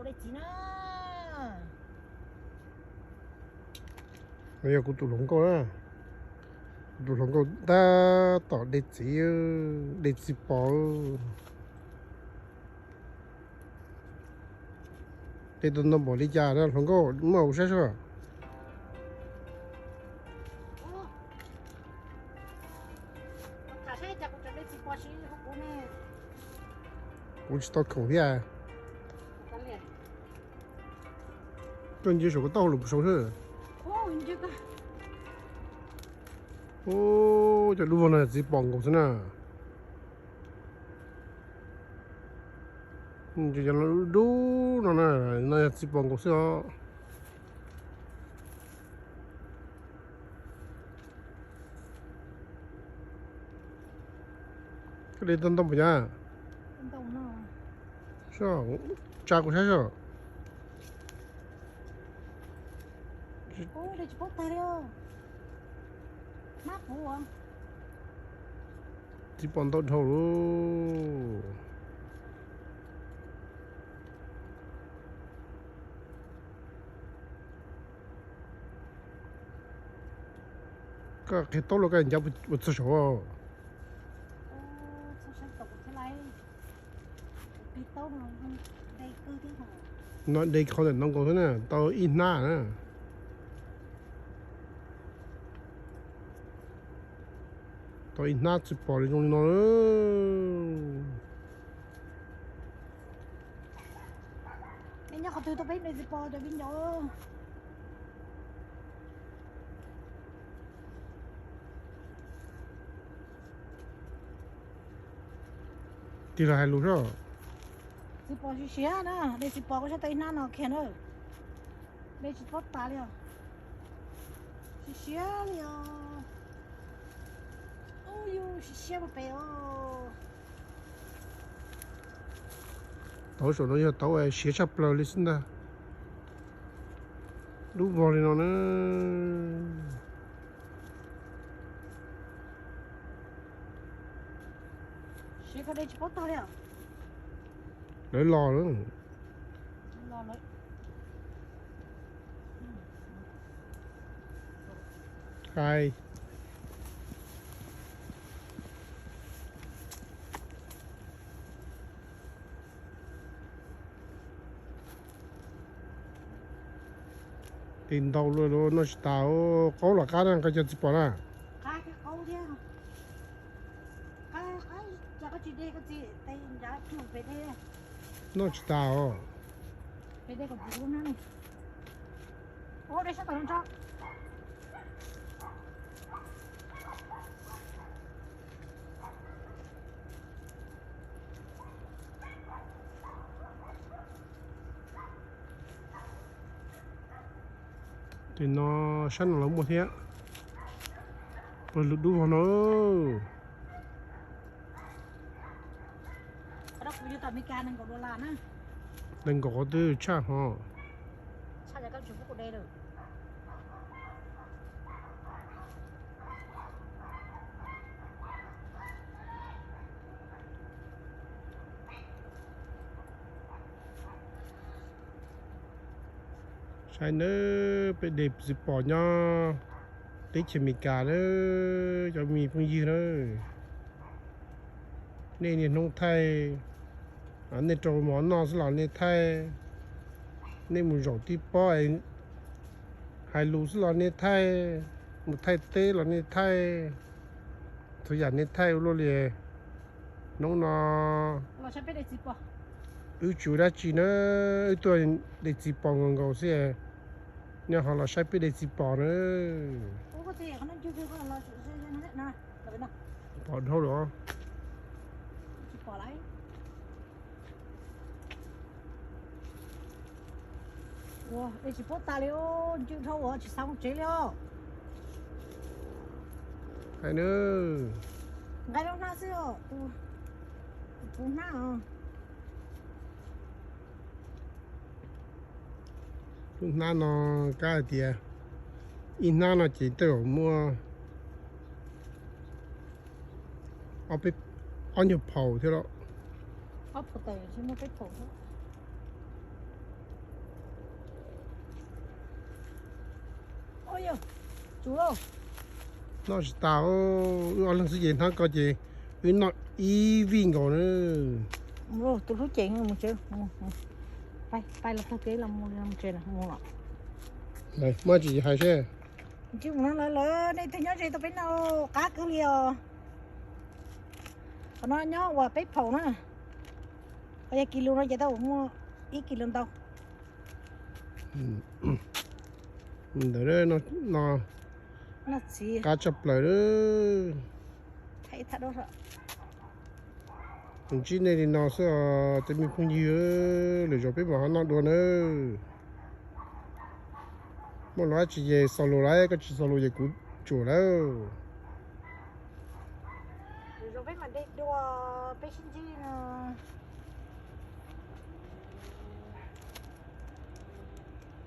Dej txiv na. Yog kuv tus hluas nkauj na. Kuv tus hluas nkauj tab tom de txiv, de txiv pos. De tau ntau npaum li cas na hluas nkauj, muab ua saib seb. Kuv tsis tau khoom thiab. Koj ntsia saum ko taub hau los puas sau xwb. Ub, cov dub vog no txiv pos nkaus xwb na. Cov dub dub no na, no yog txiv pos nkaus xwb os. Koj de tau ntau npaum cas? Tsa kuv saib seb. Txiv pos ntau dhau lauj. Koj qhia taub los koj ncav ua txog saum. No de qhov ntawm no nkaus xwb na, tau ib hnab na. Tau ib hnab txiv pos li zoo li no. Nej nyob qhov twg tuaj peb de txiv pos cov viv ncaus. Tig los hais lus seb. Txiv pos siav siav na, de txiv pos kuv saib tau ib hnab no kiag na. De tsis paub tas li os. Siav siav li os. Ub, yus siav siav pem os. Tauv saum no yog tauv siav tshaj plaws li xwb ntag. Dub vog li no na. Siav koj de tsis paub tag li os. Lawv los lawm. Los lawm. Hais. Tig ntau luaj, noj tsis tas. Qaub los qab na, koj cov txiv pos na. Noj tsis tas os. Tim no sab no los muaj thiab. Pawg lug dub vog no. Nees nkaum qhov twg tshaj hov. Saib nawb, peb de txiv pos nyob teb chaws Amelikas nawb cov me phooj ywg nawb. Nej niaj hnub thaij, nej rau mov noj xwb los nej thaij, nej mus zaum tib pob hais lus xwb los nej thaij, mus thaij teb los nej thaij, txhua yam nej thaij ua luaj li. Hnub no wb tsis ua dab tsi na, wb tuaj de txiv pos nkaus nkaus xwb, nej ho los saib peb de txiv pos na. Pos dhau lawm. Ua, de tsis paub tas li, ncw dhau ua tsis xav mus tsev li os. Hais na. Nqaij lub hnab xwb os, tus puv hnab os. Lub hnab no kab hais tias ib hnab no ces tej zaum muaj ob nyuag phaus thiab los. Noj tsis tas, wb ob leeg xwb ces hnab ko ces wb noj ib vij nkaus na. Tus hlub ces mus tsev, pais los taug kev los mus tsev mus los. Muaj tsis hais seb. Tsis mus no lawm, nej twg nyob ze tau peb noj, qab kawg li os. Qhov no nyob uas peb phaum na, qhov yog kis lus no ces tau muaj ib kis lus ntau. Ntawm no qab tshaj plaws. Ntsib nej li no xwb os cov me phooj ywg, lwm zaus peb mam ho noj dua nawb. Muaj lus dab tsi ces xaus lus lawm, koj tsis xaus lus ces kuv tsuam lawm. Lwm zaus peb mam de dua, peb sib ntsib